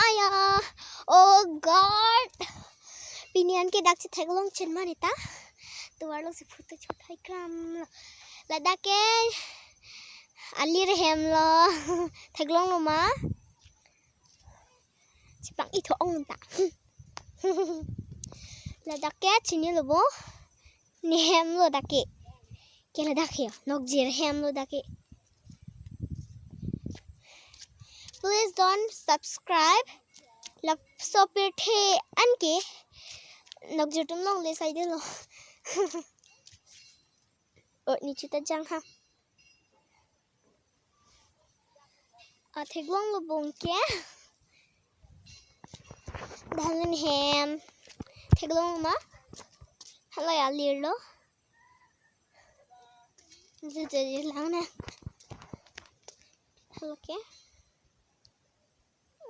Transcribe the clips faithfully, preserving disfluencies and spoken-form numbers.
Aya, oh God. Pini anke dak chetheklong chen ma neta. Tovar alongsi photo chot hai kram lo. Ladak ke alir hem lo. Theklonglo ma? Chiplang itho ong ta. Ladak ke chinilo bo. Ne hem lo dak ke. Ke ladak ke, nokjir hem lo dak ke. Please don't subscribe. Laso pirthe anke nokjir atum longle saidelo. Oh, ne chita jang ha. Ah, theklonglo bong ke. Dak ne hem. Theklonglo ma? Hala alir lo. Jujur lang na. Hala ke.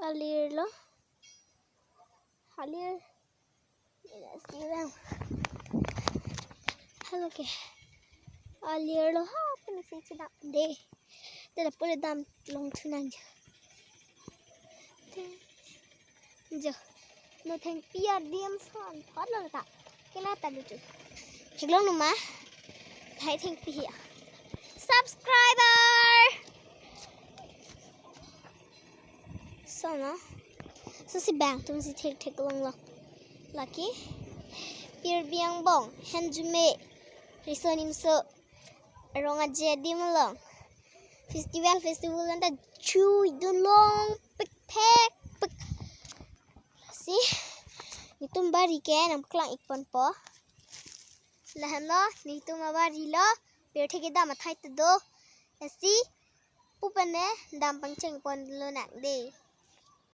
Alir lo. Alir. Hala ke. Alir lo ha, pensi chedap de. Dada pule damlong thu nang jo. Jo. No thengpi adim son thot lo ta. Kena ta lucu. Theklonglo ma? Hai thengpi hi. Subscriber. Sono. Sosi bang atumsi thektheklonglo. Lake Pirbi angbong henjume riso nimso rong aje adim along festival festival anta chuidun longpik thekpik. Si netum bari ke nangpaklang ik ponpo. Lahenlo netum abari lo, pirthe kedam athai ta do. Lasi pu pen ne dam pangcheng ponlo nang de.